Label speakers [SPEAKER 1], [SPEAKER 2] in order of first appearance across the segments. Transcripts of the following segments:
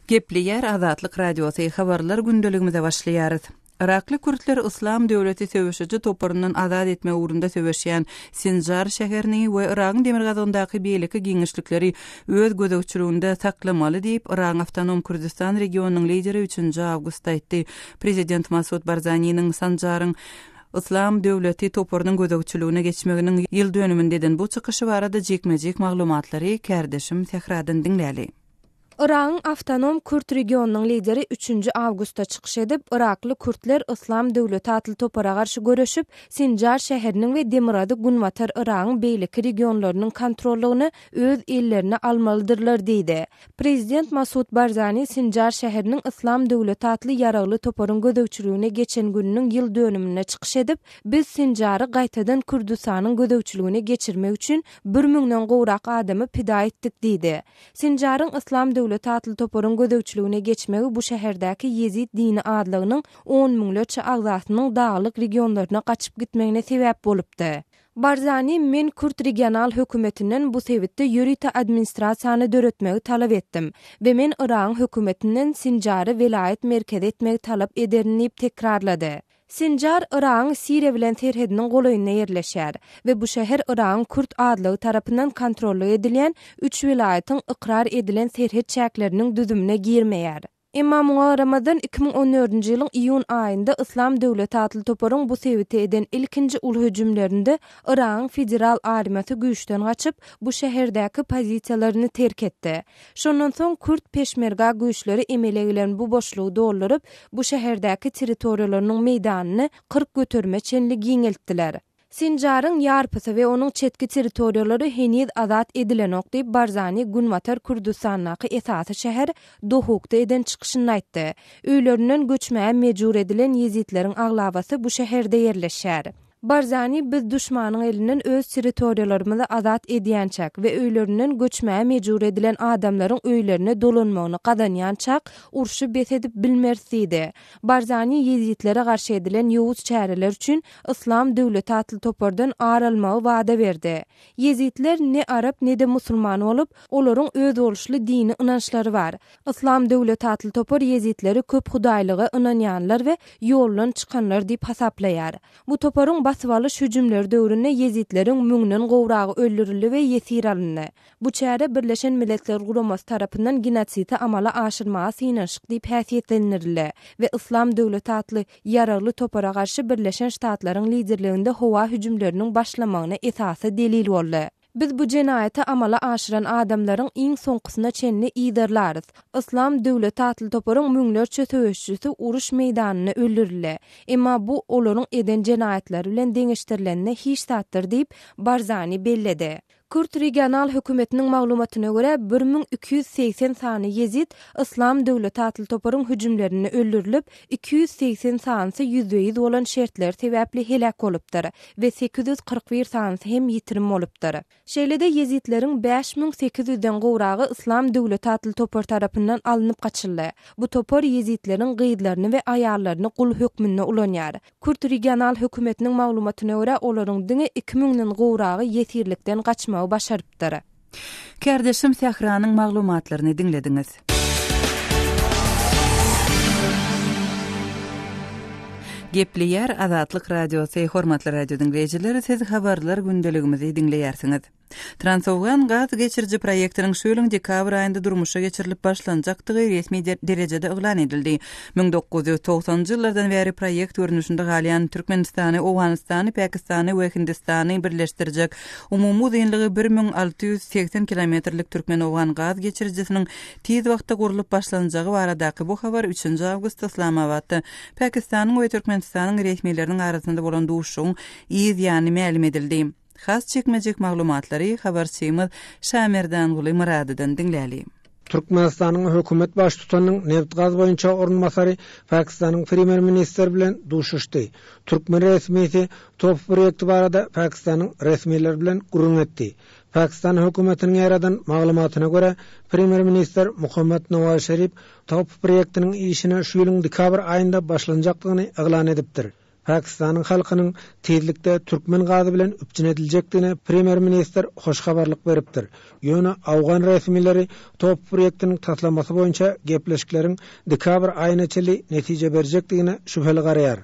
[SPEAKER 1] Gepleýär Azatlyk Radiosy, Habarlar gündeligimize başlaýarys. Yrakly kürtler Yslam döwleti söweşiji toparyndan azat etmek ugrunda söweşýän Sinjar şäherini we Yragyň demirgazygyndaky beýleki giňişlikleri öz gözegçiliginde saklamaly diýip, Yragyň awtonom Kürdüstan regionynyň lideri üçünji awgustda aýtdy. Prezident Masud Barzaniniň Sanjaryň Yslam döwleti toparynyň gözegçiligine geçmeginiň ýyl dönüminde eden bu çykyşy barada jikme-jik maglumatlary kärdeşim Sähradan diňläli.
[SPEAKER 2] Yragyň awtonom kürt regionynyň lideri üçünji awgustda çykyş edip, yrakly kürtler Yslam döwleti atly topara garşy göreşip, Sinjar şäheriniň we demirgazyk-günbatar Yragyň beýleki regionlarynyň kontrollygyny öz ellerine almalydyrlar diýdi. Prezident Masud Barzani Sinjar şäheriniň Yslam döwleti atly ýaragly toparyň gözegçiligine geçen gününiň ýyl dönüminde çykyş edip, Biz Sinjary gaýtadan Kürdüstanyň gözegçiligine geçirmek üçin bir müňden gowrak adamy pida etdik diýdi. Sinjaryň Yslam döwleti atly toparyň gözegçiligine geçmegi bu şäherdäki ýezid dini azlygynyň on müňlerçe agzasynyň daglyk regionlaryna gaçyp gitmegine sebäp bolupdy. Barzani, Men kürt regional hökümetinden bu sebitde ýörite administrasiýany döretmegi talap etdim we men Yragyň hökümetinden Sinjary welaýat merkezi etmegi talap ederin diýip tekrarlady. Sinjar Yragyň Siriýa bilen serhediniň golaýynda ýerleşýär we bu şäher Yragyň kürt azlygy tarapyndan kontrollyk edilýän üç welaýatyň ykrar edilen serhet çäkleriniň düzümine girmeýär. Emma muňa garamazdan, 2014-nji ýylyň iýun aýynda Yslam döwleti atly toparyň bu sebite eden ilkinji uly hüjümlerinde Yragyň federal armiýasy güýçden gaçyp, bu şäherdäki pozisiýalaryny terk etdi. Şondan soň kürt peşmerga güýçleri emele gelen bu boşlugy dolduryp, bu şäherdäki territoriýalarynyň meýdanyny 40 göterime çenli giňeltdiler. Sinjaryň ýarpysy we onuň çetki territoriýalary heniz azat edilenok diýip, Barzani Günbatar Kürdüstandaky esasy şäher Dohukda eden çykyşynda aýtdy. Öýlerinden göçmäge mejbur edilen ýezitleriň aglabasy bu şäherde ýerleşýär. Barzani biz duşmanyň elinden öz territoriýalarymyzy azat edýänçäk we öýlerinden göçmäge mejbur edilen adamlaryň öýlerine dolanmagyny gazanýançak urşy bes edip bilmeris diýdi. Barzani ýezitlere garşy edilen ýowuz çäreler üçin Yslam döwleti atly topardan ar almagy wada berdi. Ýezitler ne arap ne-de musulman bolup, olaryň özboluşly dini ynançlary bar. Yslam döwleti atly topar ýezitleri köp hudaýlyga ynanýanlar we ýoldan çykanlar diýip hasaplaýar. Bu toparyň basybalyş hüjümleri döwründe ýezitleriň müňden gowragy öldürildi we ýesir alyndy. Bu çäre Birleşen Milletler Guramasy tarapyndan genosidi amala aşyrmaga synanyşyk diýip häsiýetlendirildi we Yslam döwleti atly ýaragly topara garşy Birleşen Ştatlaryň liderliginde howa hüjümleriniň başlamagyna esasy delil boldy. Biz bu jenaýaty amala aşyran adamlaryň iň soňkusyna çenli yzarlarys. Yslam döwleti atly toparyň müňlerçe söweşijisi uruş meýdanynda öldürildi. Emma bu olaryň eden jenaýatlary bilen deňeşdirilende hiç zatdyr diýip, Barzani belledi. Kürt regional hökümetiniň maglumatyna görä, 1280 sany ýezid Yslam döwleti atly toparyň hüjümlerinde öldürilip, 280 sanysy ýüzbe-ýüz bolan şertler sebäpli heläk bolupdyr we 841 sanysy hem ýitirim bolupdyr. Şeýle-de ýezitleriň 5800-den gowragy Yslam döwleti atly topar tarapyndan alnyp gaçyldy. Bu topar ýezitleriň gyzlaryny we aýallaryny gul hökmünde ulanýar. Kürt regional hökümetiniň maglumatyna görä, olaryň diňe iki müňden gowragy ýesirlikden gaçmagy başarypdyr.
[SPEAKER 1] Kärdeşim Sähranyň maglumatlaryny diňlediňiz. Gepleýär Azatlyk Radiosy, Hormatly radio diňleýjiler, siz habarlar gündeligimizi diňleýärsiňiz. Transowgan gaz geçiriji proýektiniň şu ýylyň dekabr aýynda durmuşa geçirilip başlanjakdygy resmi derejede yglan edildi. 1990-njy ýyllardan bäri proýekt görnüşinde galýan Türkmenistany, Owganystany, Pakistany we Hindistany birleşdirjek umumy uzynlygy 1680 kilometrlik türkmen-owgan gaz geçirijisiniň tiz wagtda gurlup başlanjagy baradaky bu habar üçünji awgustda Yslamabatda Pakistanyň we Türkmenistanyň resmileriniň arasynda bolan duşuşygyň yz ýany mälim edildi. Has jikme-jik maglumatlary habarçymyz Şamerdanguly Myradydan diňläli.
[SPEAKER 3] Türkmenistanyň hökümet baştutanynyň nebit-gaz boýunça orunbasary Pakistanyň premýer-ministri bilen duşuşdy. Türkmen resmisi TOPH proýekti barada Pakistanyň resmileri bilen gürrüň etdi. Pakistan hökümetiniň ýaýradan maglumatyna görä, premýer-ministr Muhammad Nawaz Şerif TOPH proýektiniň işine şu ýylyň dekabr aýynda başlanjakdygyny yglan edipdir. Pakistanyň halkynyň tizlikde türkmen gazy bilen üpjün ediljekdigine premýer-ministr hoş habarlyk beripdir. Ýöne owgan resmileri TOPH proýektiniň taslamasy boýunça gepleşikleriň dekabr aýyna çenli netije berjekdigine şübheli garaýar.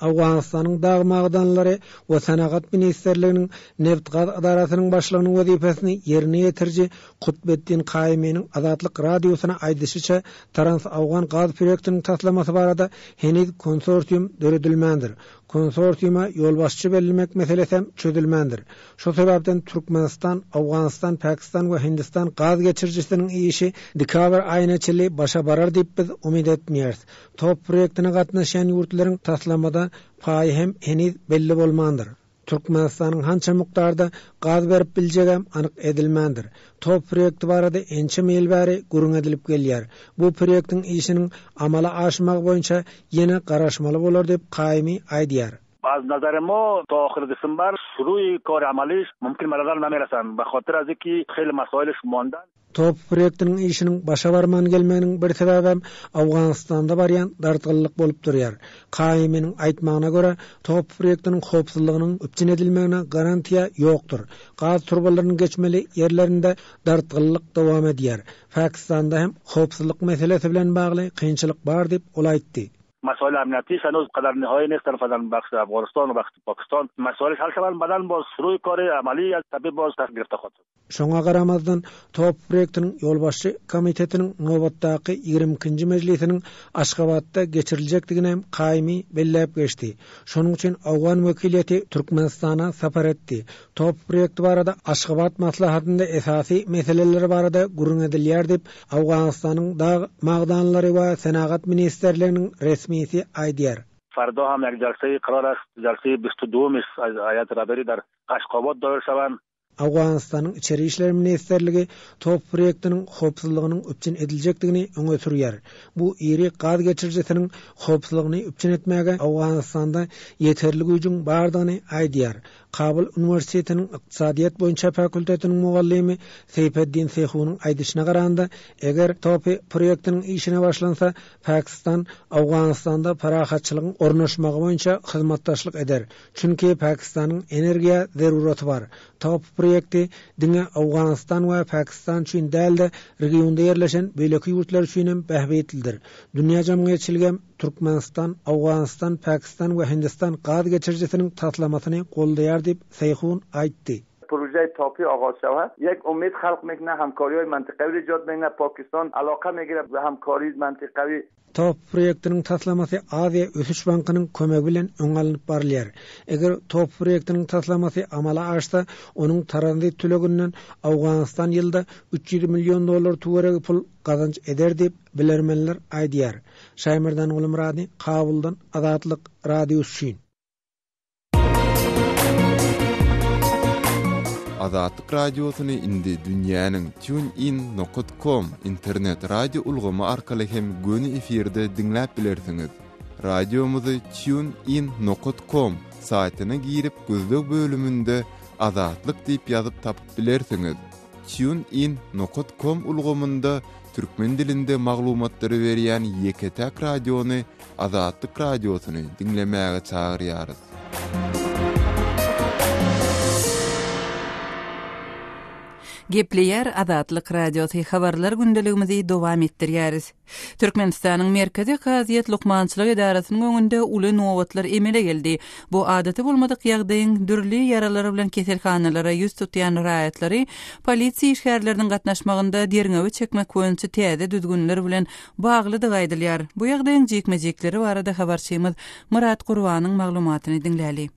[SPEAKER 3] Owganystanyň dag magdanlary we senagat ministrliginiň nebit-gaz edarasynyň başlygynyň wezipesini ýerine ýetiriji Kutbeddin Kaýymynyň Azatlyk Radiosyna aýdyşyça, Trans-Owgan gaz proýektiniň taslamasy barada heniz konsorsium döredilmändir. Konsorsiuma ýolbaşçy bellemek meselesem çözülmändir. Şo sebäpden Türkmenistan, Owganystan, Pakistan we Hindistan gaz geçirijisiniň işi dekabr aýyna çenli başa barar diýip biz umyt etmeýäris. TOPH proýektine gatnaşýan ýurtlaryň taslamada paýy hem heniz belli bolmandyr. Türkmenistanyň hança mukdarda gaz berip biljegem anyk edilmändir. TOPH proýekti barada ençeme ýyl bäri gürrüň edilip gelýär. Bu proýektiň işiniň amala aşmagy boýunça ýene garaşmaly bolar diýip Kaýymy aýdýar.
[SPEAKER 4] از نظر ما تا آخر دسامبر شروع کار عملیش ممکن به نظر نمیرسن به خاطر از اینکه خیلی مسائلش ماندن.
[SPEAKER 3] TOPH proýektiniň işiniň başa barman gelmeginiň bir sebäbem Owganystanda barýan dartgynlyk bolup durýar. Kaýymynyň aýtmagyna görä, TOPH proýektiniň howpsuzlygynyň üpjün edilmegine garantiýa ýokdur. Gaz turbalarynyň geçmeli ýerlerinde dartgynlyk dowam edýär. Pakistanda hem howpsuzlyk meselesi bilen bagly kynçylyk bar diýip, ol aýtdy.
[SPEAKER 4] مسائل امنیتیش هنوز قدر نهایی نیست در بخش افغانستان و بخش پاکستان مسائلش حل شوند بعدا باز شروع کار عملی از طبیب باز گرفته خواهد شد.
[SPEAKER 3] Şoňa garamazdan, TOPH proýektiniň ýolbaşçy komitetiniň nobatdaky 22-nji mejlisiniň Aşgabatda geçiriljekdigini hem Kaýymy belläp geçdi. Şonuň üçin owgan wekiliýeti Türkmenistana sapar etdi. TOPH proýekti barada Aşgabat maslahatynda esasy meseleler barada gürrüň edilýär diýip, Owganystanyň Dag magdanlary we senagat ministrliginiň resmisi aýdýar.
[SPEAKER 4] فردا هم یک جلسه قرار است جلسه 22 از هیئت رهبری در اشخابات دایر شوند.
[SPEAKER 3] Owganystanyň Içeri işler ministrligi TOPH proýektiniň howpsuzlygynyň üpjün ediljekdigini öňe sürýär. Bu iri gaz geçirijisiniň howpsuzlygyny üpjün etmäge Owganystanda ýeterli güýjüň bardygyny aýdýar. Kabul uniwersitetiniň ykdysadyýet boýunça fakultetiniň mugallymy Seýfeddin Sehunyň aýdyşyna garanda, eger TOPH proýektiniň işine başlansa, Pakistan Owganystanda parahatçylygyň ornaşmagy boýunça hyzmatdaşlyk eder. Çünki Pakistanyň energiýa zeruraty bar. TOPH proýekti diňe Owganystan we Pakistan üçin däl-de, regionda ýerleşen beýleki ýurtlar üçin hem bähbitlidir. Dünýä jemgyýetçiligem Türkmenistan, Owganystan, Pakistan we Hindistan gaz geçirijisiniň taslamasyny goldaýar diýip, Seýhun aýtdy.
[SPEAKER 5] پروژه تاپی آغاز شود یک امید خلق میکنه همکاری های منطقوی ایجاد میکنه پاکستان علاقه میگیره به همکاری منطقوی
[SPEAKER 3] TOPH proýektiniň taslamasy Aziýa ösüş bankynyň kömegi bilen öňe alnyp barylýar. Eger TOPH proýektiniň taslamasy amala aşsa, onuň tranzit töleginden Owganystan ýylda 300 million dollar töweregi pul gazanç eder diýip, bilermenler aýdýar. Şaýmerdan Gulmyrady, Kabuldan Azatlyk Radiosy üçin.
[SPEAKER 6] Azatlyk Radiosyny indi dünýäniň TuneIn nokat com internet radio ulgamy arkaly hem göni efirde diňläp bilersiňiz. Radiomyzy TuneIn nokat com saýtyna girip gözleg bölüminde Azatlyk diýip ýazyp tapyp bilersiňiz. TuneIn nokat com ulgamynda türkmen dilinde maglumatlary berýän ýeke-täk radiony Azatlyk Radiosyny diňlemäge çagyrýarys.
[SPEAKER 1] Gepleýär Azatlyk Radiosy, habarlar gündeligimizi dowam etdirýäris. Türkmenistanyň Merkezi kazyýet lukmançylyk edarasynyň öňünde uly nobatlar emele geldi. Bu adaty bolmadyk ýagdaýyň dürli ýaralar bilen keselhanalara ýüz tutýan raýatlary polisiýa işgärleriniň gatnaşmagynda derňewe çekmek boýunça täze düzgünler bilen baglydygy aýdylýar. Bu ýagdaýyň jikme-jikleri barada habarçymyz Myrat Gurbanyň maglumatyny diňläli.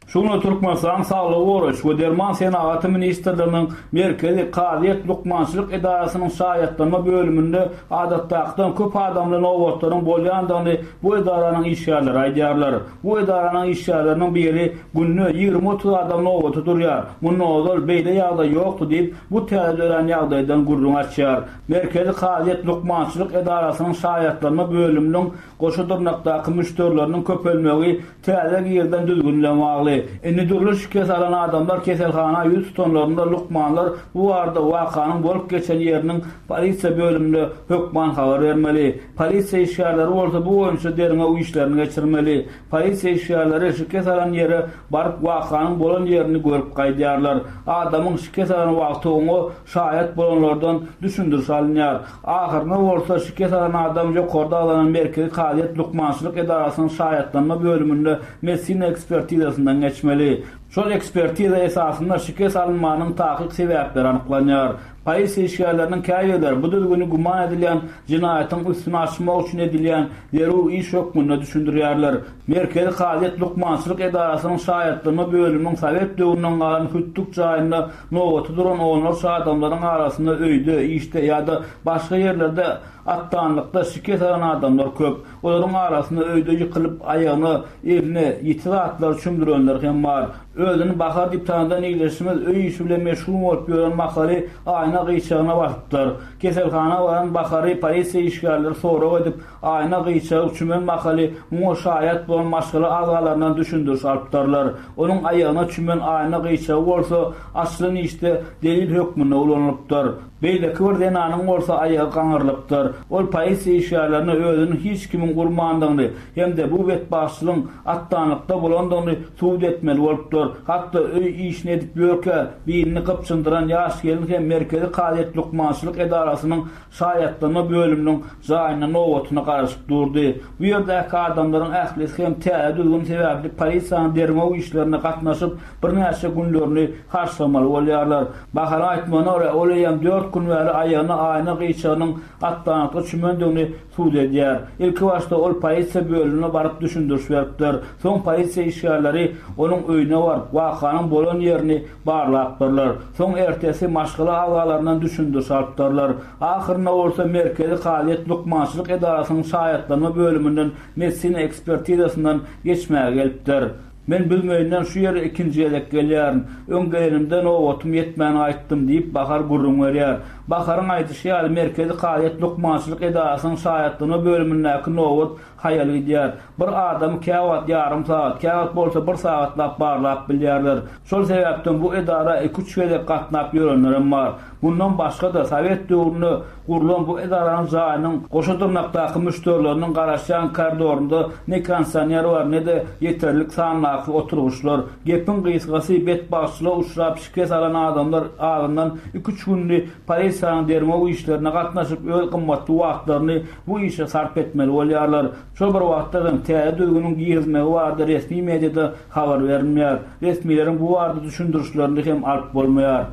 [SPEAKER 7] Şu gün Türkmenistanyň Saglygy goraýyş we derman senagaty ministrliginiň Merkezi kazyýet lukmançylyk edarasynyň şaýatlanma bölüminde adatdakydan köp adamly nobatlaryň bolýandygyny bu edaranyň işgärleri aýdýarlar. Bu edaranyň işgärleriniň biri günde 20-30 adam nobata durýar, mundan ozal beýle ýagdaý ýokdy diýip, bu täze dörän ýagdaýdan gürrüň açýar. Merkezi kazyýet lukmançylyk edarasynyň şaýatlanma bölüminiň goşa dyrnakdaky müşderileriniň köpelmegi täze girizilen düzgün bilen bagly. ýaly, indi dürli şikes alan adamlar keselhana ýüz tutanlarynda lukmanlar bu barada wakanyň bolup geçen ýeriniň polisiýa bölümine hökman habar bermeli. Polisiýa işgärleri bolsa bu boýunça derňew işlerini geçirmeli. Polisiýa işgärleri şikes alan ýere baryp wakanyň bolan ýerini görüp gaýdýarlar. Adamyň şikes alan wagty oňa şaýat bolanlardan düşündiriş alynýar. Ahyrynda bolsa şikes alan adam ýokarda agzalan Merkezi kazyýet lukmançylyk edarasynyň şaýatlanma bölüminde medisina ekspertizasyndan geçmeli. Şol ekspertiza esasynda şikes alynmanyň takyk sebäpleri anyklanýar. Polisiýa işgärleriniň käbirleri bu düzgüni güman edilýän jenaýatyň üstüni açmak üçin edilýän zerur iş hökmünde düşündirýärler. Merkezi kazyýet lukmançylyk edarasynyň şaýatlanma bölüminiň sowet döwründen galan hütdük jaýynda nobata duran onlarça adamlaryň arasynda öýde, işde ýa-da başga ýerlerde atdanlykda şikes alan adamlar köp. Olaryň arasynda öýde ýykylyp, aýagyna, eline ýiti zatlary çümdürenler hem bar. Özüni Bahar diýip tanadan ildeşimiz öý işi bilen meşgul bolup ýören mahaly aýna gyýçagyna basypdyr. Keselhana baran Bahary polisiýa işgärleri sorag edip, aýna gyýçagy çümen mahaly muňa şaýat bolan maşgala agzalaryndan düşündiriş alypdyrlar. Onuň aýagyna çümen aýna gyýçagy bolsa açylan işde delil hökmünde ulanylypdyr. Beýleki bir zenanyň bolsa aýagy gaňrylypdyr. Ol polisiýa işgärlerine özüniň hiç kimiň urmandygyny hem-de bu betbagtçylygyň atdanlykda bolandygyny subut etmeli bolupdyr. Hatda öý işini edip ýörkä bilini gypjyndyran ýaş gelin hem Merkezi kazyýet lukmançylyk edarasynyň şaýatlanma bölüminiň jaýynda nobatyna garaşyp durdy. Bu ýerdäki adamlaryň ählisi hem täze düzgün sebäpli polisiýanyň derňew işlerine gatnaşyp, birnäçe günlerini harçlamaly bolýarlar. Baharyň aýtmagyna görä, ol eýýäm dört gün bäri aýagyna aýna gyýçagynyň atdanakda çümendigini subut edýär. Ilkibaşda ol polisiýa bölümine baryp düşündiriş beripdir. Soň polisiýa işgärleri onuň öýüne baryp, wakanyň bolan ýerini barlapdyrlar. Soň ertesi maşgala agzalaryndan düşündiriş alypdyrlar. Ahyrynda bolsa Merkezi kazyýet lukmançylyk edarasynyň şaýatlanma bölüminden medisina ekspertizasyndan geçmäge gelipdir. Men Büzmeýinden şu ýere ikinji gezek gelýärin. Öň gelenimde nobatym ýetmän gaýtdym, diýip, Bahar gürrüň berýär. Baharyň aýdyşy ýaly, Merkezi kazyýet lukmançylyk edarasynyň şaýatlanma bölümindäki nobat haýal gidýär. Bir adamy käwagt ýarym sagat, käwagt bolsa bir sagatlap barlap bilýärler. Şol sebäpden bu edara iki-üç gezek gatnap ýörenlerem bar. Mundan başga-da, sowet döwründe gurlan bu edaranyň jaýynyň goşa dyrnakdaky müşderileriniň garaşýan koridorynda ne kondisioner bar, ne-de ýeterlik sandaky oturgyçlar. Gepiň gysgasy, betbagtçylyga uçrap şikes alan adamlar azyndan iki-üç gününi polisiýanyň derňew işlerine gatnaşyp, öz gymmatly wagtlaryny bu işe sarp etmeli bolýarlar. Şol bir wagtda hem täze düzgüniň girizilmegi barada resmi mediada habar berilmeýär. Resmileriň bu barada düşündirişlerini hem alyp bolmaýar.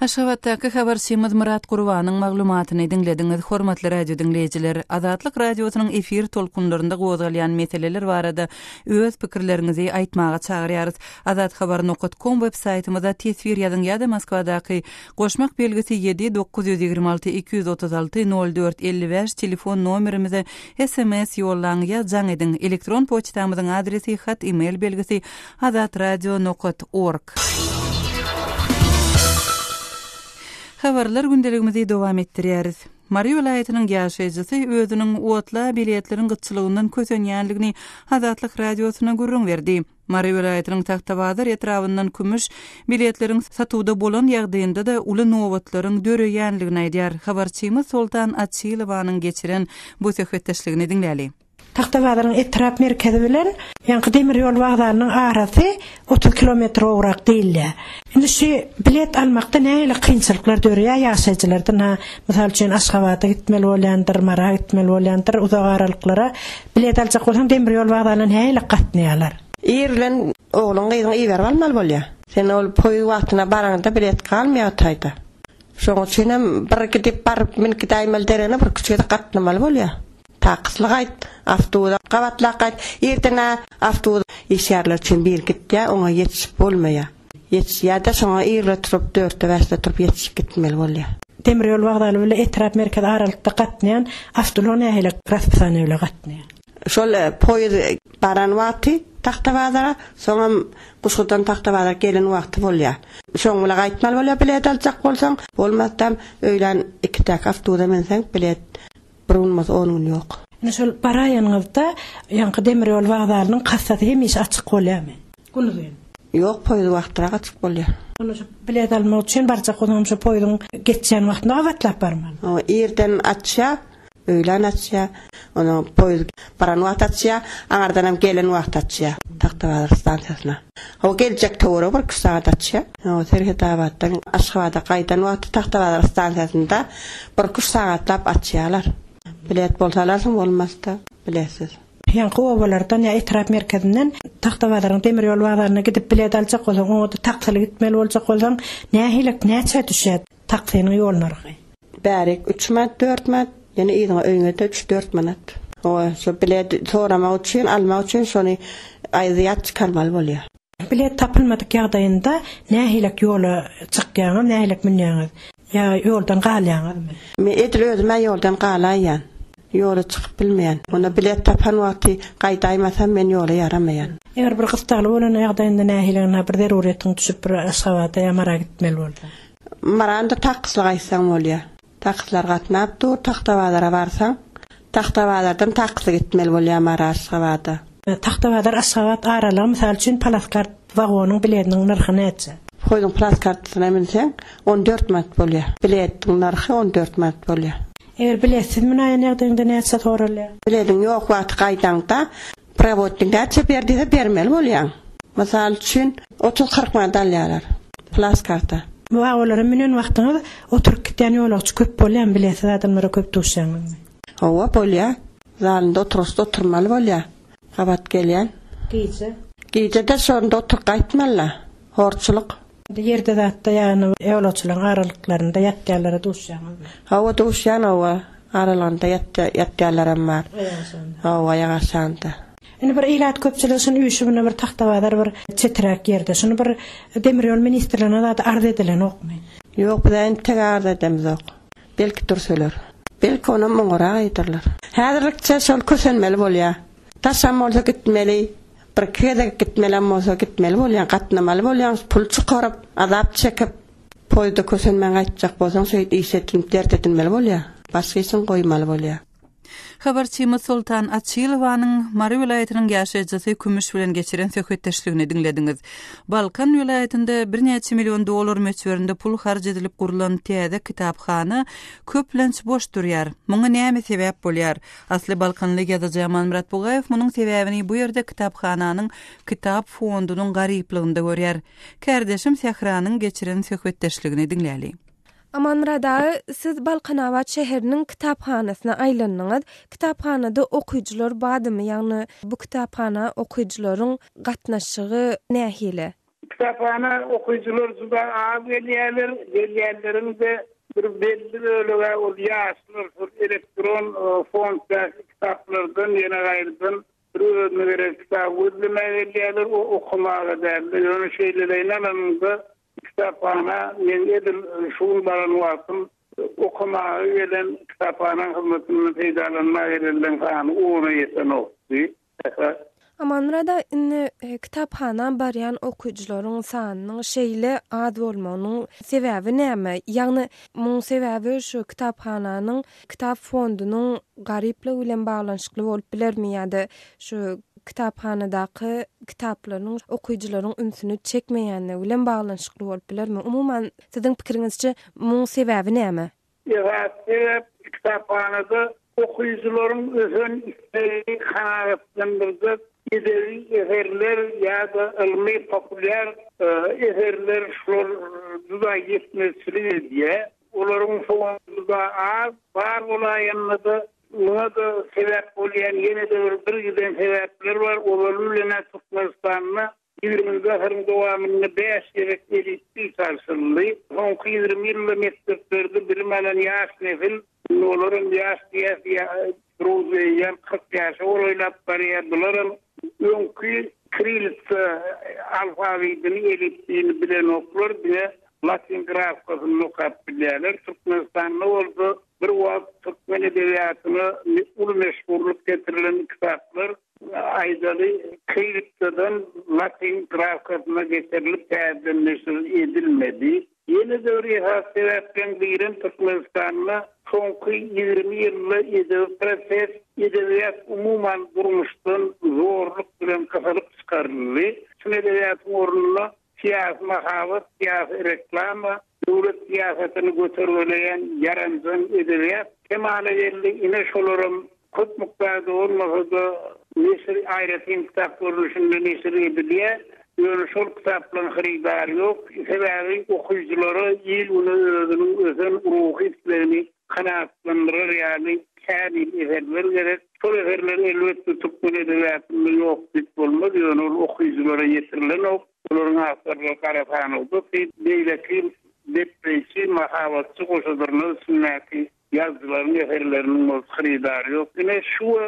[SPEAKER 1] Aşgabatdaky habarçymyz Myrat Gurbanyň maglumatyny diňlediňiz. Hormatly radio diňleýjiler, Azatlyk Radiosynyň efir tolkunlarynda gozgalýan meseleler barada öz pikirleriňizi aýtmaga çagyrýarys. Azathabar nokat kom web saýtymyza teswir ýazyň ýa-da Moskwadaky goşmak belgisi ýedi 926 236 04 55 telefon nomerimize sms ýollaň ýa jaň ediň. Elektron poçtamyzyň adresi hat email belgisi Azatradio nokat org. Habarlar gündeligimizi dowam etdirýäris. Mary welaýatynyň ýaşaýjysy özüniň otla biletleriň gytçylygyndan kösenýändigini Azatlyk Radiosyna gürrüň berdi. Mary welaýatynyň Tagtabazar etrabyndan kümüş biletleriň satuwda bolan ýagdaýynda-da uly nobatlaryň döreýändigini aýdýar. Habarçymyz Soltan Açylowanyň geçiren bu söhbetdeşligini diňläli.
[SPEAKER 8] Tagtabazaryň etrap merkezi bilen ýaňky demir ýol wokzalynyň arasy 30 kilometr gowrak diýilýär. Indi şu bilet almakda nähili kynçylyklar döreýär ýaşaýjylarda? Ynha, mysal üçin, Aşgabada gitmeli bolýandyr, Mara gitmeli bolýandyr, uzak aralyklara bilet aljak bolsaň demir ýol wokzalyndan nähili gatnaýarlar?
[SPEAKER 9] Ir bilen ogluň gyzyň iberip almaly bolýar. Sen ol poýuz wagtyna baraňda bilet galmaýar o taýda. Şoň üçinem bir gidip baryp münüp gidäýmeli deregine bir küçük gezek gatnamaly bolýar. Taksly gaýt, awtobusa gabatlap gaýt. Irden-ä awtobus işgärler üçin bir gitýär, oňa ýetişip bolmaýar. Ýetişýär-de, şoňa irle turup, dörtde-bäşde turup ýetişip gitmeli bolýar.
[SPEAKER 8] Demir ýol wokzaly bile etrap merkezi aralykda gatnaýan awtoulag nähili raspisaniýa bile gatnaýar?
[SPEAKER 9] Şol poýez baran wagty Tagtabazara, soňam Guşgudan Tagtabazara gelen wagty bolýar. Şoň bile gaýtmaly bolýar bilet aljak bolsaň. Bolmasam, öýlän ikidäki awtobusa münseň bilet Bir gün bolsa on gün ýok.
[SPEAKER 8] Ine şol baraýanyňyzda ýaňky demir ýol wokzalynyň kassasy hemişe açyk bolýarmy? Günuzyn.
[SPEAKER 9] Ýok, poýuz wagtyrak açyk bolýar.
[SPEAKER 8] Onda şu bilet almak üçin barjak bolsaňam şu poýzuň geçýän wagtynda gabatlap barmaly.
[SPEAKER 9] Hawa, irden açýar, öýlän açýar. Onsoň poýuz baran wagty açýar, aňyrdanam gelen wagty açýar Tagtabazar stansiýasyna. Hawa, geljek töweregi bir-iki sagat açýar. Hawa, Serhetabatdan Aşgabada gaýdan wagty Tagtabazar stansiýasynda bir-iki sagatlap açýarlar. Bilet bolsa alarsyň, bolmasa-da biletsiz.
[SPEAKER 8] Ýaňky obalardan ýa etrap merkezinden Tagtabazaryň demir ýol wagzalyna gidip bilet aljak bolsaň, oňa-da taksili gitmeli boljak bolsaň, nähili, näçä düşýär taksiniň ýol nyrhy?
[SPEAKER 9] Bärik üç manat, dört manat, ýene yzyňa öýüňe-de üç-dört manat. Hawa, şo bilet soramak üçin, almak üçin şony aýzy-ýat çykarmaly bolýar.
[SPEAKER 8] Bilet tapylmadyk ýagdaýynda nähilek ýola çykýaňyz, nähilek münýäňiz? Ýa ýoldan galýaňyzmy?
[SPEAKER 9] Men edil özüm-ä ýoldan galaýýan. Ýola çykyp bilmeýän. Onda bilet tapan wagty gaýdaýmasam men ýola ýaramaýan.
[SPEAKER 8] Eger bir gyssagly bolan ýagdaýynda nähiliginä bir zeruryýetiň düşüp bir Aşgabada ýa Mara gitmeli bolsa?
[SPEAKER 9] Maranda taksly gaýtsaň bolýar. Takslar gatnap dur, Tagtabazara barsaň, Tagtabazardan taksy gitmeli bolýar Mara Aşgabada.
[SPEAKER 8] Tagtabazar Aşgabat aralygy mysal üçin palaskart wagonyň bilediniň nyrhy näçe?
[SPEAKER 9] Poýzuň plaskartasyna münseň 14 manat bolýar. Biletiň nyrhy 14 manat bolýar.
[SPEAKER 8] Eger biletsiz münäýen ýagdaýyňda näçe soralýar?
[SPEAKER 9] Bilediň ýok wagty gaýdaňda Prowodnik näçe ber diýse bermeli bolýaň. Mysal üçin, 30-40 manat alýarlar. Plaskarta.
[SPEAKER 8] Wagonlara münen wagtyňyz oturyp gidýän ýolagçy köp bolýarmy, biletsiz adamlara köp duşýaňyzmy?
[SPEAKER 9] Hawa, bolýar. Zalynda oturgyçda oturmaly bolýar. Gabat gelýän.
[SPEAKER 8] Gije?
[SPEAKER 9] Gije-de şonda oturyp gaýtmaly-la. Horçulyk.
[SPEAKER 8] Ýerde zatda ýagny ýolagçylaryň aralyklarynda ýatýanlara duşýaňyzmy?
[SPEAKER 9] Hawa duşýan hawa. Aralygynda ýatýanlaram bar.
[SPEAKER 8] Aýak aşagynda.
[SPEAKER 9] Hawa aýak aşagynda.
[SPEAKER 8] Indi bir ilat köpçüligi şuny üýşübine bir Tagtabazar bir çeträk ýerde şuny bir demir ýol ministrligine zat arz edilenokmy?
[SPEAKER 9] Ýok bizä entek arz edemizok. Belki dürseler. Belki onam oňarak aýdarlar. Häzirlikçe şol kösenmeli bolýa. Daşam bolsa gitmeli. Bir-iki gezek gitmelem bolsa gitmeli bolýaň, gatnamaly bolýaň, pul çykaryp, azap çekip, poýuzda kösenmän gaýtjak bolsaň şeýdip iş edinip, dert edinmeli bolýar. Başga işiňi goýmaly bolýar.
[SPEAKER 1] Habarçymyz Soltan Açylowanyň Mary welaýatynyň ýaşaýjysy Kümüş bilen geçiren söhbetdeşligini diňlediňiz. Balkan welaýatynda birnäçe million dollar möçberinde pul harç edilip gurlan täze kitaphana köplenç boş durýar. Muňa näme sebäp bolýar? Asly balkanly ýazyjy Amanmyrat Bugaýew munuň sebäbini bu ýerde kitaphananyň kitap fondunyň garyplygynda görýär. Kärdeşim Sähranyň geçiren söhbetdeşligini diňläli.
[SPEAKER 2] Amanmyrat aga, siz Balkanabat şäheriniň kitaphanasyna aýlandyňyz. Kitaphanada okyjylar bardymy, ýagny bu kitaphana okyjylaryň gatnaşygy nähili?
[SPEAKER 10] Kitaphana okyjylar juda az gelýärler, gelýänleriň-de bir belli bölegi ol ýaşlar, şol elektron fonddaky kitaplardan ýene gaýrydan bir özüne gerek kitaby gözlemäge gelýärler, o okamaga däl-de. Ýöne şeýleleýin alanyňda kitaphana meň edil şu gün baran wagtym okamaga gelen, kitaphanaň hyzmatyndan peýdalanmaga gelenleriň sany ona ýetenokdy.
[SPEAKER 2] Amanmyrat aga, indi kitaphana barýan okyjylaryň sanynyň şeýle az bolmagynyň sebäbi näme? Ýagny, muň sebäbi şu kitaphananyň kitap fondunyň garyplygy bilen baglanyşykly bolup bilermi ýa-da şu kitaphanadaky kitaplaryň okyjylaryň ünsüni çekmeýänligi bilen baglanyşykly bolup bilermi? Umuman, siziň pikiriňizçe, muň sebäbi näme?
[SPEAKER 10] Esasy sebäp kitaphanada okyjylaryň ösen islegini kanagatlandyrjak edebi eserler ýa-da ylmy populýar eserler şular juda ýetmezçilik edýär. Olaryň sony juda az, bar bolaýanda-da muňa-da sebäp bolýan ýene-de bir birgiden sebäpler bar. Ozaly bilen-ä Türkmenistanda Ýigriminji asyryň dowamynda bäş gezek elipbiý çalşyryldy. Soňky 20 ýylda mekdeplerde bilim alan ýaş nesil, indi olaram ýaş diýýäs, bir eýýäm 40 ýaşa golaýlap barýar, bularam öňki kirilitsa alfawidini, elipbiýini bilenoklar, diňe latyn grafikasyny okap bilýärler. Türkmenistanda bolsa bir wagt türkmen edebiýatyna uly meşhurlyk getirilen kitaplar Aýdaly, kirilitsadan latyn grafikasyna geçirilip täzeden neşir edilmedi. Ýene-de bir esasy sebäpleriň birem Türkmenistanda. Soňky 20 ýylda edebi proses, edebiýat umuman durmuşdan zorluk bilen gysylyp çykaryldy. Çyn edebiýatyň ornuna syýasy mahabat, syýasy reklama, döwlet syýasatyny götergeleýän ýaranjaň edebiýat kemala geldi. Ine şolaram köp mukdarda bolmasa-da neşir aýratyn kitap görnüşinde neşir edilýär. Ýöne şol kitaplaryň hyrydary ýok. Sebäbi okyjylara il-güne özüniň ösen ruhy islegini kanagatlandyrar ýaly kämil eserler gerek. Şol eserler elbetde türkmen edebiýatynda ýok diýip bolmaz, ýöne ol okyjylara ýetirilenok. Olaryň awtorlary gara sanawda, beýleki depbeýçi, mahabatçy goşa dyrnak içindäki ýazyjylaryň eserleriniň bolsa hyrydary ýok. Ine şu we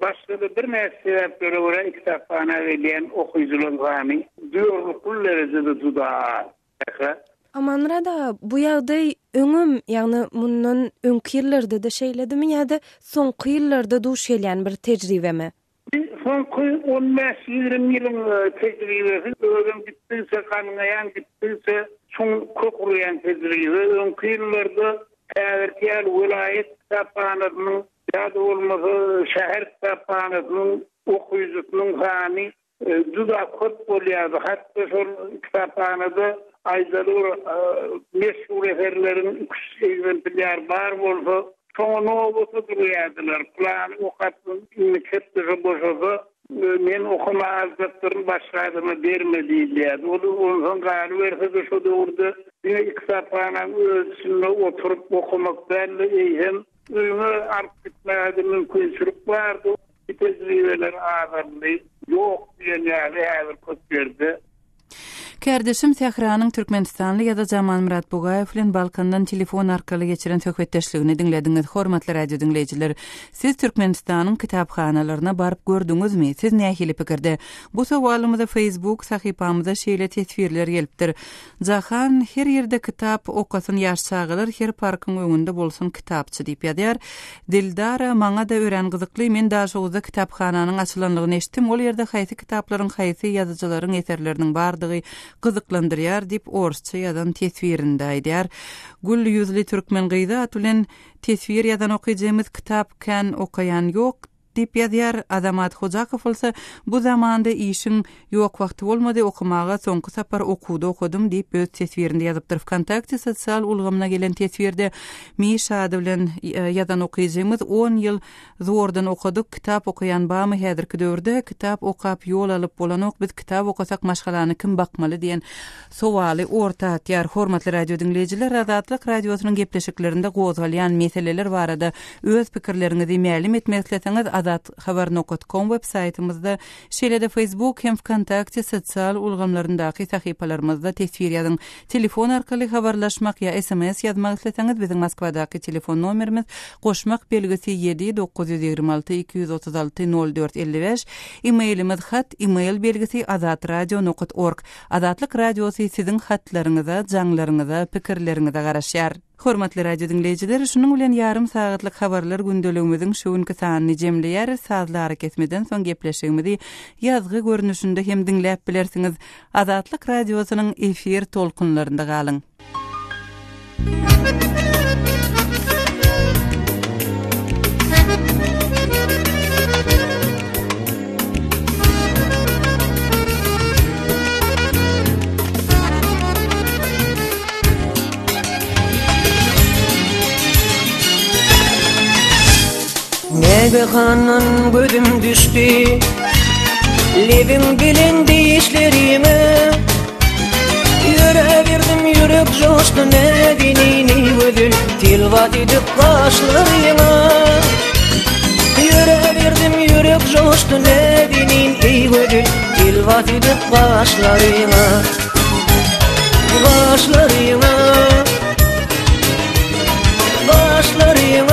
[SPEAKER 10] başga-da birnäçe sebäplere görä kitaphana gelýän okyjylaryň sany duýarlykly derejede juda az. Sähra.
[SPEAKER 2] Amanmyrat aga, bu ýagdaý öňem, ýagny mundan öňki ýyllarda-da şeýledimi ýa-da soňky ýyllarda duş gelýän bir tejribemi?
[SPEAKER 10] Bu soňky on bäş-ýigrimi ýylyň tejribesi, özem gitdigiçe galňaýan, gitdigiçe çuň kök urýan tejribe. Öňki ýyllarda häzirki ýaly welaýat kitaphanasynyň ýa-da bolmasa şäher kitaphanasynyň okyjysynyň sany Juda köp bolýardy. Hatda şol kitaphanada aýdaly bir meşhur eserleriň iki-üç ekzemplýary bar bolsa, şoňa nobata durýardylar. Pylany okap, indiki hepdede boşasa, men okama aljakdyryn, başga adama berme diýilýärdi. Ol onsoň galyberse-de şo döwürde diňe kitaphananyň öz içinde oturyp okamak däl-de, eýsem, öýüňe alyp gitmäge-de mümkinçilik bardy. Bu tejribeler azaldy, ýok diýen ýaly häzir köp ýerde.
[SPEAKER 1] Kärdeşim Sähranyň türkmenistanly ýazyjy Amanmyrat Bugaýew bilen Balkandan telefon arkaly geçiren söhbetdeşligini diňlediňiz. Hormatly radio diňleýjiler, siz Türkmenistanyň kitaphanalaryna baryp gördüňizmi? Siz nähili pikirde? Bu sowalymyza Facebook sahypamyza şeýle teswirler gelipdir. Jahan, her ýerde kitap okasyn ýaş çagalar her parkyň öňünde bolsun kitapçy diýip ýazýar. Dildara, maňa-da örän gyzykly, men Daşoguzda kitaphananyň açylanlygyny eşitdim, ol ýerde haýsy kitaplaryň haýsy ýazyjylaryň eserleriniň bardygy gyzyklandyrýar diýip orsça ýazan teswirinde aýdýar. Gül ýüzli türkmen gyzy at bilen teswir ýazan okyjymyz kitap kän okaýan ýok, Diýip ýazýar. Azamat Hojakow bolsa, Bu zamanda işiň ýok wagty bolmady, okamaga soňky sapar okuwda okadym diýip, öz teswirinde ýazypdyr. Wkontakte sosial ulgamyna gelen teswirde Mişa ady bilen ýazan okyjymyz, On ýyl zordan okadyk, kitap okaýan bamy häzirki döwürde? Kitap okap ýol alyp bolanok, biz kitap okasak maşgalany kim bakmaly diýen sowaly orta atýar. Hormatly radio diňleýjiler, Azatlyk Radiosynyň gepleşiklerinde gozgalýan meseleler barada öz pikirleriňizi mälim etmek isleseňiz, azathabar nokat kom web saýtymyzda, şeýle-de Facebook hem Wkontakte sosial ulgamlaryndaky sahypalarymyzda teswir ýazyň. Telefon arkaly habarlaşmak ýa sms ýazmak isleseňiz, biziň Moskwadaky telefon nomerimiz goşmak belgisi ýedi 926 236 04 55, e-mailimiz hat, e-mail belgisi azatradio nokat org. Azatlyk Radiosy siziň hatlaryňyza, jaňlaryňyza, pikirleriňize garaşýar. Hormatly radio diňleýjiler, şunuň bilen ýarym sagatlyk habarlar gündeligimiziň şu günki sanyny jemleýäris. Sazly arakesmeden soň gepleşigimizi ýazgy görnüşinde hem diňläp bilersiňiz. Azatlyk Radiosynyň efir tolkunlarynda galyň.
[SPEAKER 11] Nägehandan gözüm düşdi Lebiň bilen dişlerime Ýöräberdim ýürek joşdy näzenini gözel Telwas edip gaşlaryňa Ýöräberdim ýürek joşdy näzenin eý gözel Telwas edip gaşlaryňa Gaşlaryňa Gaşlaryňa.